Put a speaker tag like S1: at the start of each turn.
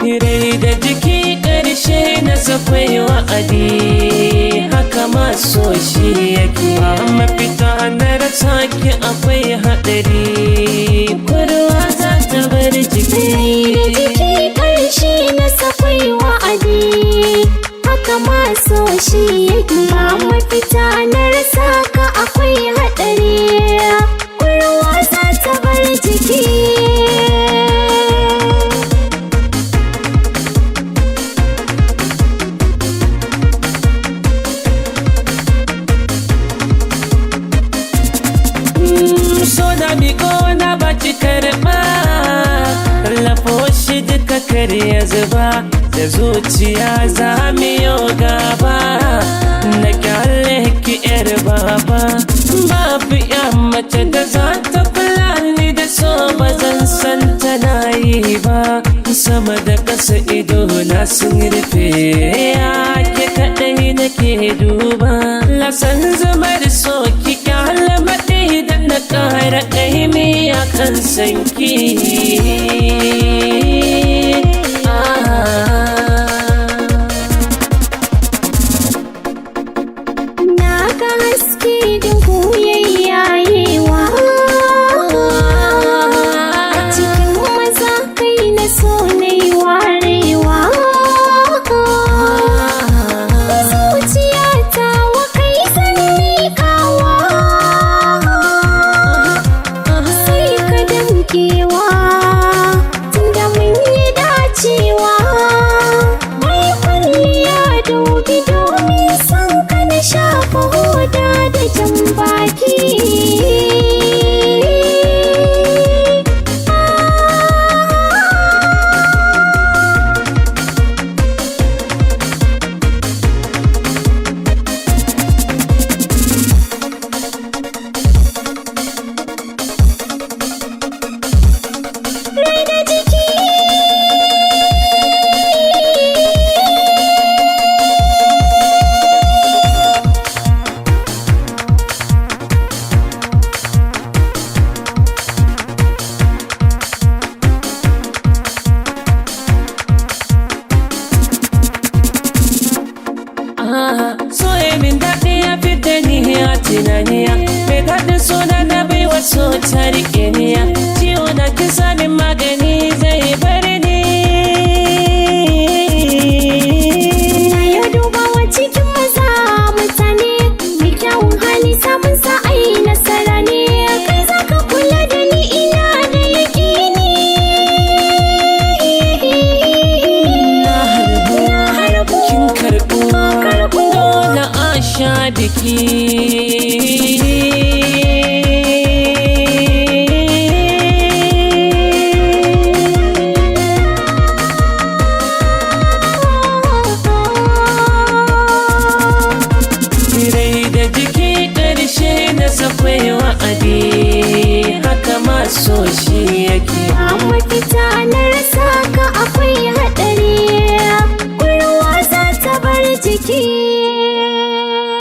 S1: Rai da jiki ƙarshe na sakwai wa'adi, haka maso shi yake. Mafita na rasa ki akwai haɗari, kurwa za ta bar jiki.
S2: Rai da jiki ƙarshe na sakwai wa'adi, haka maso shi yake. Ba mafita na rasa ka akwai haɗari, kurwa za ta bar jiki.
S1: So na miko na baki karɓa, lafo shi duka kar ya zuba, da zuciya za mu yo gaba. Na kyale ki yar baba, babu ya mace da za ta kula ni da so, ba zan san tana yi ba. Sama da ƙasa ido na sun rufe, ya ke kaɗai nake duba. Lasan zumar so ki kyale maɗi da na ƙara ƙaimi a kan sanki.
S2: Na ga haske duhu yayyayewa, a cikin maza kai na so na yi warewa. Zuciyata wa kai zan miƙawa, sai ka damƙewa, tunda mun yi dacewa. Mai kwalliya dubi domin san ka na shafa hoda da jan baki. Rai da jiki.
S1: So ya min daɗi ya fita ni a tunaniya, mai daɗin suna na bai wasu ta riƙe niya. Ciwo na kisa min magani.